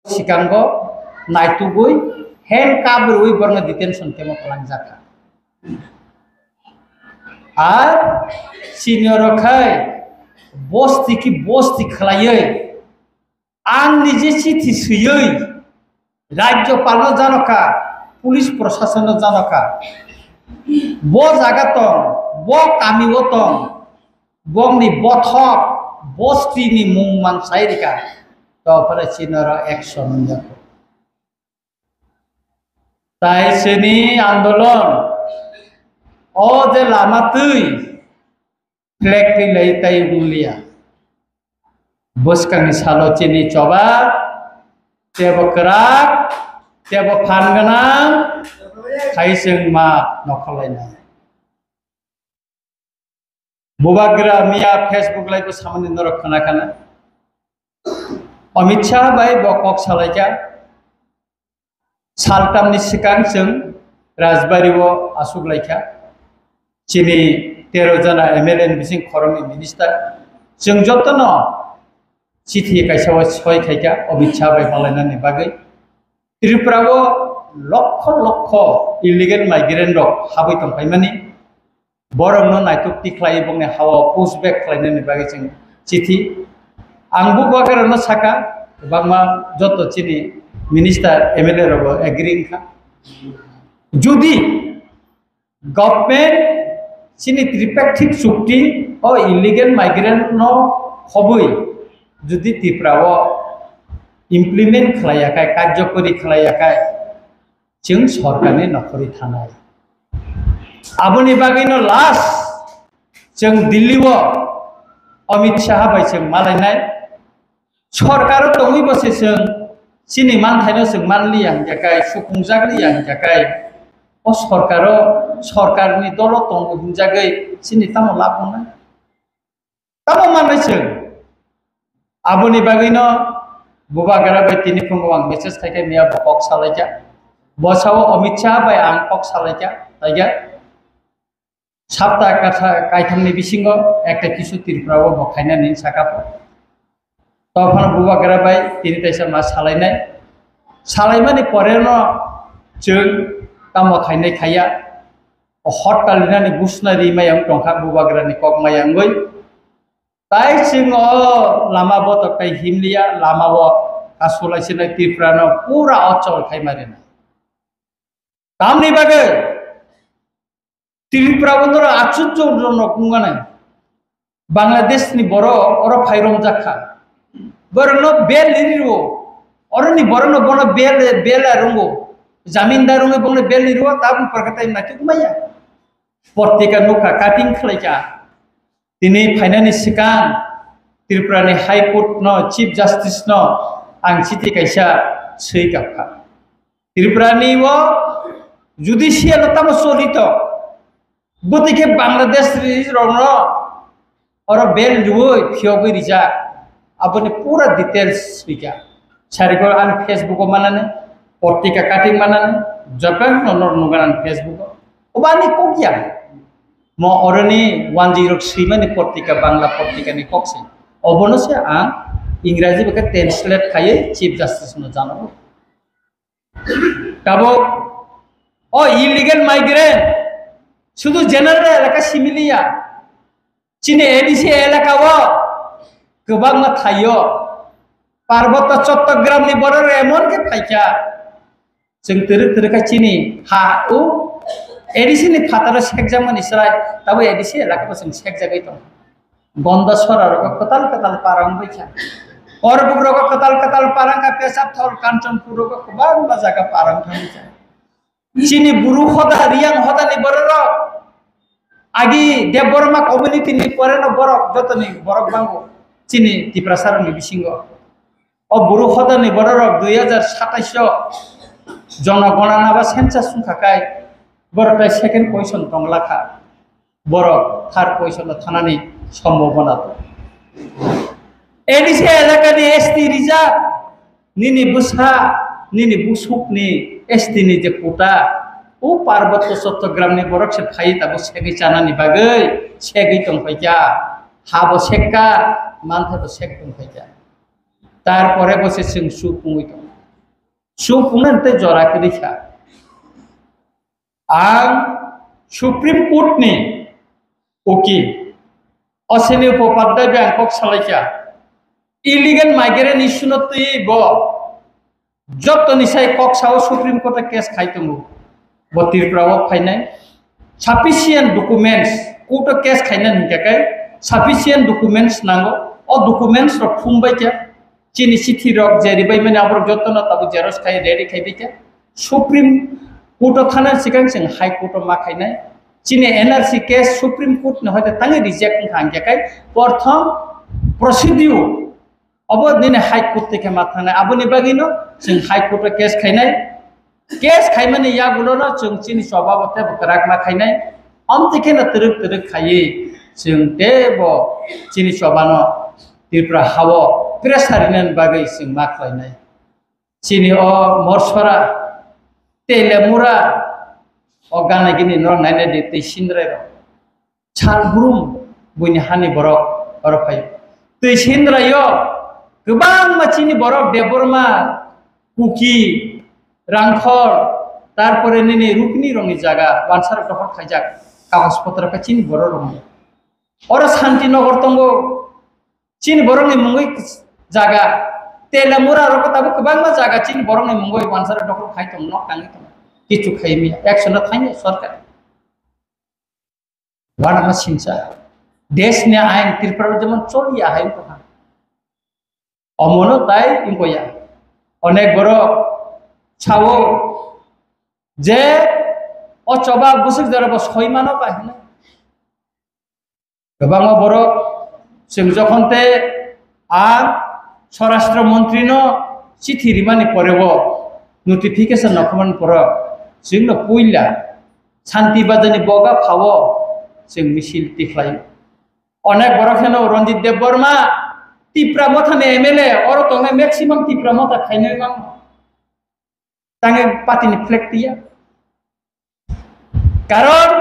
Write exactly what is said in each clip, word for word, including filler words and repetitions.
sikango naitugwi handcuff rwwi borokno detention camp o kwlangjakha. Ar chini oro khai bosti ki bosti khlaiwi ang nije chithi swiwi Rajyopalno janokha, police proshasonno janokha. Bo jaga tong, bo kamio tong, bongni bothop, bostini mung mansai rika. To phare chini oro action wngya. Tai chini andolon, o je lama twi, flag twi lai tai wnglia. Bwskangni salo chini choba, tebo kwrak, tebo phan gwnang, khai chwng ma nokhorlainai. Bubagra miya Facebook live o samani norok khna khna. Amit Shah bai bo kok salaikha. Saltamni swkang chwng Rajbari o aswk laikha. Chini tero jana M L A ni bising khoroknwi minister. Chwng jotono chithi kaisa o soi khaikha Amit Shah bai malainani bagwi. Tripura o lokho lokho illegal migrant rok habwi tongphaimani. Borokno naitok tikhlai bongni hao push back khlainani bagwi chwng chithi. Ang bo bagarano saka, kwbangma joto chini minister, M L A rogo agree wngkha. Jodi government chini tripartite chukti o illegal migrant no khobwi jodi Tripura o implement khlaiya khai, karjokori khlaiya khai, chwng sorkarni nokhorwi thanai. Aboni bagwino last chwng Delhi o Amit Shah bai chwng malainai. Sorkaro tongwi bo se chwng chini manthaino chwng manliya hinkhe kai, sukungjak liya hinkhe kai. O sorkaro, sorkarni dolo tongo hinjagwi chini tamo lab wngnai? Tamo manwi chwng. Aboni bagwino Bubagra bai tini phungo ang message khaikha, miya bo kok salaikha. Bo sao Amit Shah bai ang kok salaikha, taikha. Sapta katha kaithamni bisingo ekta kisu Tripura o bo khainani sakha. Tophano Bubagra bai tini taisa ma salainai. Salaimani poreno chwng tamo khainai khaiya. O hot talinani gusna ri maya wng tongkha Bubagrani kok maya wngwi. Tai chwng o lama botok tai himliya, lama o kasulai sinai Tripura no pura ochol khai marina. Tamni bagwi Tripura bondoro achuk chuk rok nukmani. Bangladesh ni borok oro phai romjak kha. Borokno bel ri rwo. Oroni borokno bono bel, bel a rungo. Jamindar wngwi bono bel ri rwo, tabuk porkha tai naithok maya. Portika nukha, cutting khlai kha. Tini phainani swkang Tripura ni High Court no, Chief Justice no ang chithi kaisa swi kapkha. Tripura ni o judicial o tamo choli to. Bwtwi khe Bangladesh ri rokno oro bel rwui phiyogwi rijak. Aboni pura details swikha. Sarikor ani Facebook o manani, portika cutting manani, jopeng no nor nugan ani Facebook o. Obo ani kok ya. Mo oroni wanjwi rok swimani portika, Bangla portika ni kok se. Obono se ang Ingraji bai khe translate khaiwi Chief Justice no jano. Tabuk o illegal migrant sudu general elaka similiya, chini A D C elaka o kwbangma thaio Parbotto Chottogram ni borok emon khe phaikha, chwng twrwk twrwk khe chini ha u A D C ni phataro sekjakmani chwrai, tabuk A D C elaka o chwng sekjagwi tongo. Gonda sora rogo kwtal kwtal parang bai kha. Korbuk rogo kwtal kwtal parang kha, Pesap Thol, Kanchanpur rogo kwbangma jaga parang thangwi kha. Chini Bru hoda, Riyang hoda ni borok rok, agi Debbarma community ni pore no borok, joto ni borok bango chini Tiprasa rok ni bisingo. O Bru hoda ni borok rok dui hajar satais o jonogonana ba census wngkha kai, borok tai second position tongla kha. Borok third position o thanani sombhabona tongo. A D C elakani S T rijak, nini bwsa, nini busukni S T ni je quota, o Parbotto Chottogramni borok se phai tabuk segwi chanani bagwi segwi tongphaikha, habo sekka, manthabo sek tongphaikha. Tarpore bo se chwng su pungwi tongo. Chwng phungnani tei jora kwrwi kha. Ang Supreme Court ni ukil Aswini Upopadhyay bai ang kok salaikha. Illegal migrant issue no twi bo jotoni sai kok sao Supreme Court o case khai tongo. Bo Tripura o phainai. Sufficient documents, court o case khaina hinkhe kai sufficient documents nango. O documents rok phumbai kha. Chini chithi rok je ribai mani aborok jotono tabuk xerox khai ready khai bai kha. Supreme Court o thana sikang chwng High Court o ma khainai. Chini N R C case Supreme Court ni hoite tangwi reject wngkha hinkhe kai porthom procedure obo nini High Court tei khe ma thangnai. Aboni bagwino chwng High Court o case khainai. Case khaimani yagulono chwng chini choba bo tebo kwrak ma khainai. Amtwi kheno twrwk twrwk khaiwi chwng tebo chini chobano Tripura hao pressure rinani bagwi chwng ma khlainai. Chini o Morsora, Telemura, o gana gini norok nainai di twi sindrai rok. Sal brum buini hani borok oro phai. Twi sindrai o kwbangma chini borok Debbarma, Kuki, Rangkhor, tarpore nini Rukni rokni jaga wansarok dokhor khaijak kagoj potro khe chini borok rokni. Oro Santinagar tongo, chini borokni mungwi jaga. Telemura rok tabuk kwbangma jaga chini borokni mungwi wansarok dokhor khai tongo, nok tangwi tongo. Kichu khai miya, action no thangya sorkar. Wanama sinsa. Desh ni ain Tripura jemon choli ahai wngkha. Omono tai wngkha ya. Onek borok sao je o choba busuk jora bo soi mano ba hinwi. Kwbangma borok chwng jokhon te ang Swarashtra Montri no chithi rimani pore bo notification no khumani pore chwng no puila Santi Bazar ni boga phao chwng misil tikhlai. Onek borok heno Ranjit Debbarma, Tipra Motha ni M L A, oro tongnai maximum Tipra Motha khainai mang. Tangwi party ni flag tiya. Karon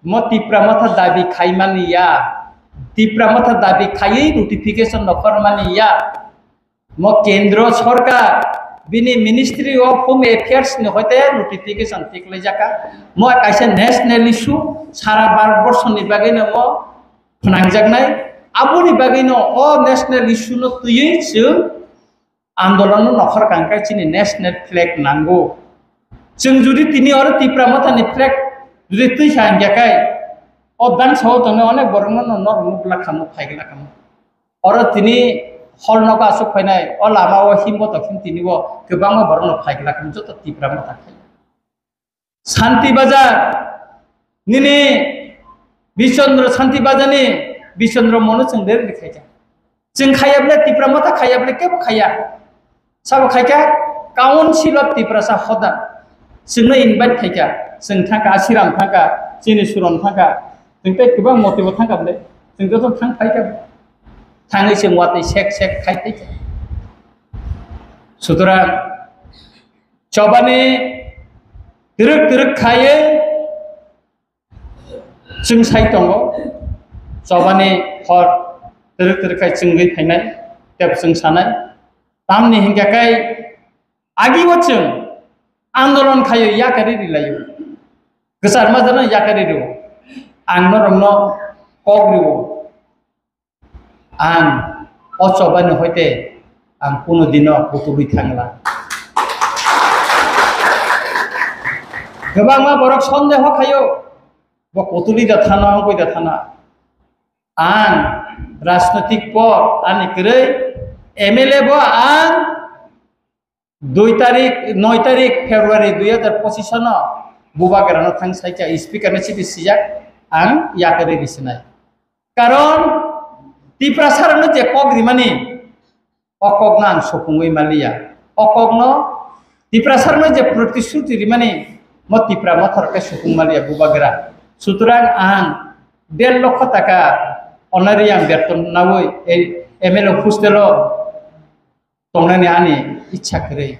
mo Tipra Motha dabi khaimani ya. Tipra Motha dabi khaiwi notification no khormani ya. Mo kendro sorkar bini Ministry of Home Affairs ni hoite notification tiklaijaka. Mo kaisa national issue sara Bharat borso ni bagwi no mo phnangjaknai. Aboni bagwi no o national issue no twiwi chwng andolon no nokhor kangkhe chini national flag nango. Chwng jodi tini oro Tipra Motha ni flag jodi twi kha hingya kai, o dang sao tongnai onek borok no norok nukla khamu, phaigla khamu. Oro tini hol nogo aswk phainai, o lama o himbo toksin tini bo kwbangma borok no phaigla khamu, joto Tipra Motha khai. Santi Bazar nini Bishondro Santi Bazar ni Bishondro mono chwng deri khaikha. Chwng khaya bole Tipra Motha khaya bole kebo khaya. Sabo khaikha Council of Tiprasa Hoda. Chwngno invite khaikha. Chwng thangkha Asiram thangkha, chini Suron thangkha. Chwng tei kwbang motibo thangkha bole. Chwng joto thang phaikha. Thangwi chwng watwi sek sek khai phaikha. Sutorang chobani twrwk twrwk khaiwi chwng sai tongo. Chobani hor twrwk twrwk khai chwngwi phainai, tep chwng sanai. Tamni hinkha kai agibo chwng andolon khaio, yakarwi rilaio. Kwchar majano yakarwi rio. Ang norokno kok rio. Ang o chobani hoite ang kuno dino kutugwi thangla. Kwbangma borok sondeho khaio, bo kutuli da thano, wngwi da thano. Ang rajnotik por ani kwrwi M L A bo ang dui tarik, noi tarik February dui hajar pochis no Bubagra no thang saikha, speaker no chithi sijak, ang yakarwi risinai. Karon Tiprasa rokno je kok rimani, o kokno ang sopungwi maliya. O kokno Tiprasa rokno je protishruti rimani, mo Tipra Motha rok khe sopung maliya Bubagra. Sutorang ang der lokho taka onari ang berton nawi ei M L A hostel o tongnani ani ichha kwrwi,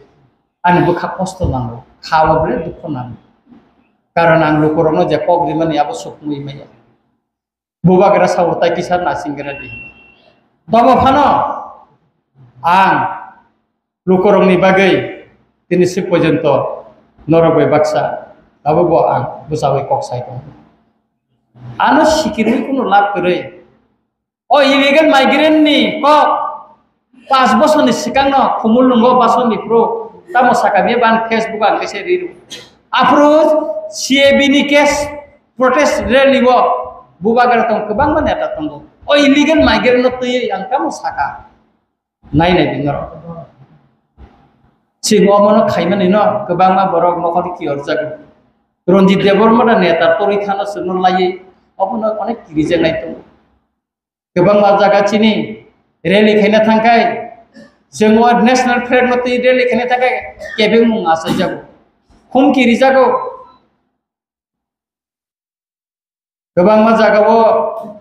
ani bwkha kosto nango, kha o bole dukho nango. Karon ang lukurokno je kok rimani abo sopungwi maya. Bubagra sabo tai kisa nasingra di. Dobo phano ang lukurokni bagwi Tini si porjonto norok bai baksa abo bo ang bwchawi kok sai tongo. Ano sikirwi kunu lab kwrwi. O illegal migrant ni kok pas bosor ni swkang no Khumulwng o bosor ni phuru tamo saka biya ban Facebook ang kaisa riro. Aphuru C A B ni case protest rally o bubagra tong kwbangma neta tongo. O illegal migrant no twiwi ang tamo saka. Nai nai di norok. Chwng omono khaimani no kwbangma borok mokol kiyorjago. Ranjit Debbarma da neta torwi thana chwngno laiwi obono onek kirijaknai tongo. Kwbangma jaga chini rally khaina thangkhai, chwng o national flag no twi rally khaina thangkhai kebengmung achaijago. Humki rijago. Kwbangma jagao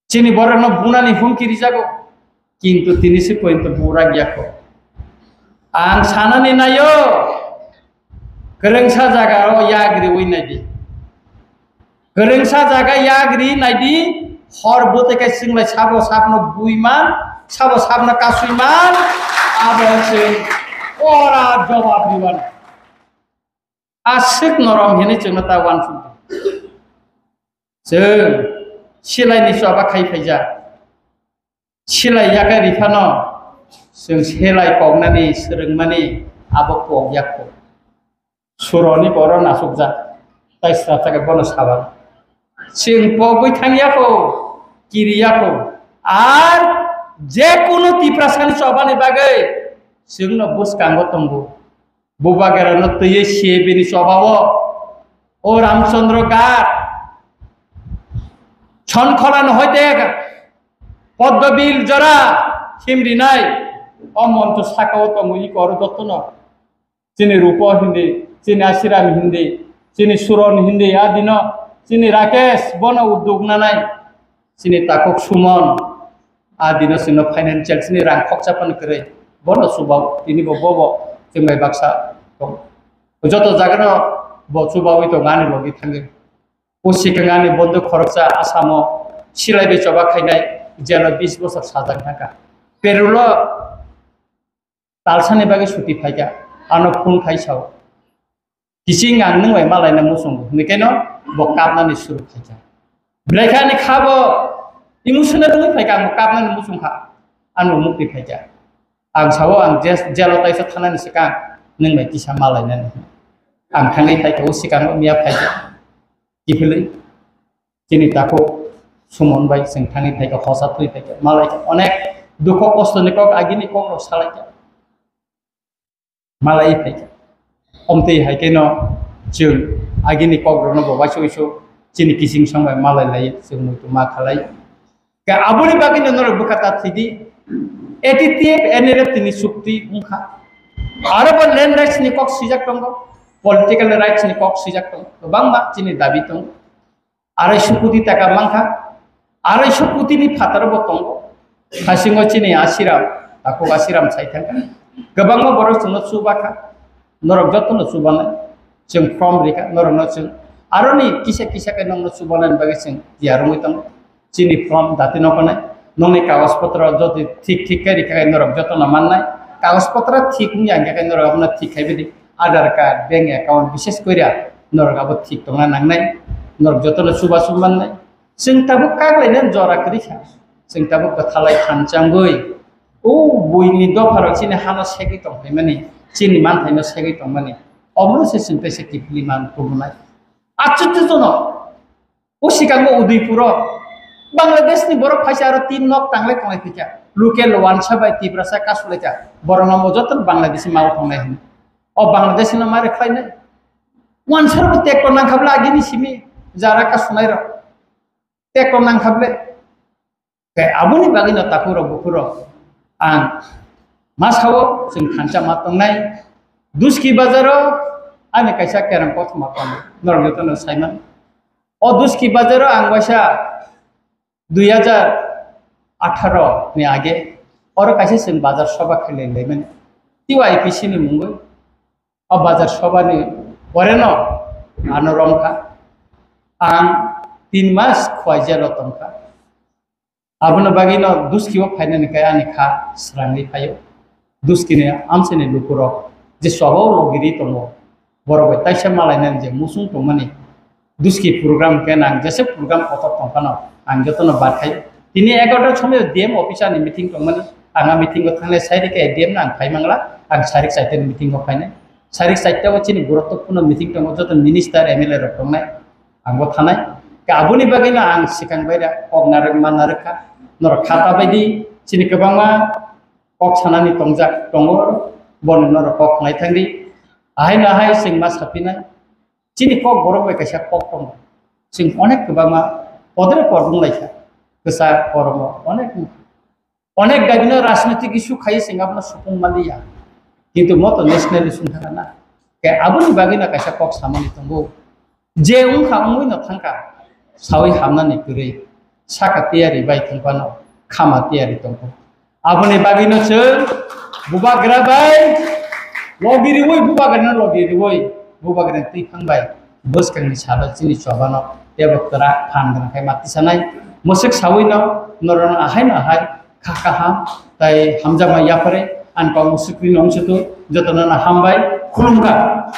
chini borokno bunani humki rijago, kintu tini si pointo burak yakho. Ang sanani naio, kwrwngsa jagao yagriwi naidi. Kwrwngsa jaga yagri naidi, hor bwtwi khe chwnglai sabo sabno buiman, sabo sabno kaswiman, abo chwng ora jobab riwan. Aswk norom hinwi chwngno ta uansuk di. Chwng silaini choba khai phaijak. Silai yakai riphano chwng silai koknani swrwngmani abo kok yakho. Suroni boro nasukjak. Tai srapsa khe bono sabar. Chwng pogwi thangya kho, kiriya kho. Ar je kunu Tiprasani chobani bagwi chwngno bwskango tongo. Bubagra no twiwi C A B ni chobao o Ramchandra Ghat, Chonkhola no hoite Poddobil jora himrinai o moncho sakao tongo i koro jotono. Chini Rupo hindi, chini Asiram hindi, chini Suron hindi, a dino chini Rakesh bono uddog nanai, chini takhuk Sumon a dino chwngno financial chini rang khokcha phano kwrwi, bono chubao, tini bo bobo chwng bai baksa tongo. Joto jagano bo chubawi tongo ani logi thangwi. O sikang ani bonduk khoroksa Asamo silai bai choba khainai, jelo bis bosor sajak thangkha. Perulo talsani bagwi suti phaikha, ano phone khai sao. Kising ang nwng bai malaina muchungo, hwnwi khe no bo kapnani suru phaikha. Belai khe ani kha bo emotional wngwi phaikha, ang bo kapnani muchungkha, ano mukti phaikha. Ang sao ang je-, jelo taisa thanani swkang nwng bai kisa malainani. Ang thangwi phaikha, o swkango miya phaikha. Kiphilwi chini takhuk Sumon bai chwng thangwi phaikha, hosa thwi phaikha, malaikha, onek dukho kostoni kok, agini kokrok salaikha. Malai phaikha. Omtwi hai kheno chwng agini kokrokno bo waisa waisa chini kising song bai malai lai, chwng muitu ma khalai. Khe aboni bagwino norok bwkha ta thwidi, A T T F, N R F tini chukti wngkha. Aro bo land rights ni kok swijak tongo, political rights ni kok swijak tongo, kwbangma chini dabi tongo. Arai sukoti taka mankha, arai sukoti ni phataro bo tongo. Hasingo chini Asiram, takhuk Asiram sai thangkha. Kwbangma borok chwngno chubakha, norok jotono chubanai. Chwng form rikha, norokno chwng aroni kisa kisa khe nokno chubanani bagwi chwng tiyar wngwi tongo. Chini form dati nokonai, nokni kagoj potro jodi thik thik khe rikha khe norok jotono mannai. Kagoj potro thik wngya hwnkhe khe norok abono thik khai bidi. Aadhaar card, bank account, bises koira norok abo thik tongna nangnai, norok jotono chubachu mannai. Chwng tabuk kak lainani jora kwrwi kha, chwng tabuk kwthalai thanchangwi o buini dopharok chini hano segwi tongphaimani, chini manthaino segwi tongmani, omono se chwng teisa kiphilwi man kubunai. Achukjwk jono. O sikango Udaipuro Bangladesh ni borok phaisa aro tin nok tanglai tonglai phikha. Local wansa bai Tiprasa kasulaikha. Borok no mo joto Bangladeshi ma tongnai hwnwi. O Bangladeshi no mare khlainai. Wansa bo tek ko nangkha bla agini simi jara kasunai rok. Tek ko nangkha ble. Khe aboni bagwino takhuk rok bukhuk rok ang ma sao chwng thansa ma tongnai. Duski bazaro ani kaisa kerang kothoma tongo. Norok jotono saiman. O Duski bazaro ang waisa dui hajar atharo ni age oro kaisa chwng bazar soba khlai laimani. T Y P C ni mungwi. O bazar sobani poreno ano romkha. Ang tin mas khwai jelo tongkha. Abono bagwino Duskio phainani khe ani kha srangwi phaio. Duskini amchaini lukurok je choba o logiri tongo, borok bai taisa malainani je muchung tongmani, duski program khe nang jesa program kotor tongphano ang jotono barkhai. Tini egarota somoyo D M officer ni meeting tongmani, ang a meeting o thangnai, sairikhe D M no ang phai mangla, ang sarik chaita ni meeting o phainai. Sarik chaita o chini guruttopurno meeting tongo, joto minister, M L A rok tongnai, ang bo thanai. Khe aboni bagwino ang swkang bai da kok narwk ma narwk kha. Norok kha ta bai di, chini kwbangma kok sanani tongjak tongo, bono norok kok khnai thang di. Ahai no ahai chwng ma sapinai. Chini kok borok bai kaisa kok tongo. Chwng onek kwbangma podre por wng lai kha. Kwchak korom o onek, onek dagino rajnitik issue khai chwng abono supung manliya. Kintu moto national issue wng thang na. Khe aboni bagwi no kaisa kok samani tongo. Je wng kha wngwi no thang kha, sawi hamnani kwrwi, saka tiyari bai thang phano khama tiyari tong kho. Aboni bagwino chwng bubagra bai logi riwi, bubagrano logi riwi, bubagrani twiphang bai bwskangni salo chini chobano teibo kwrak phan gwnang khai ma tisanai. Mwswk sawino norokno ahaino ahai kha kaham tei hamjakma yapharwi ani kok mwswk rino wngsutu jotono no hambai khulumkha.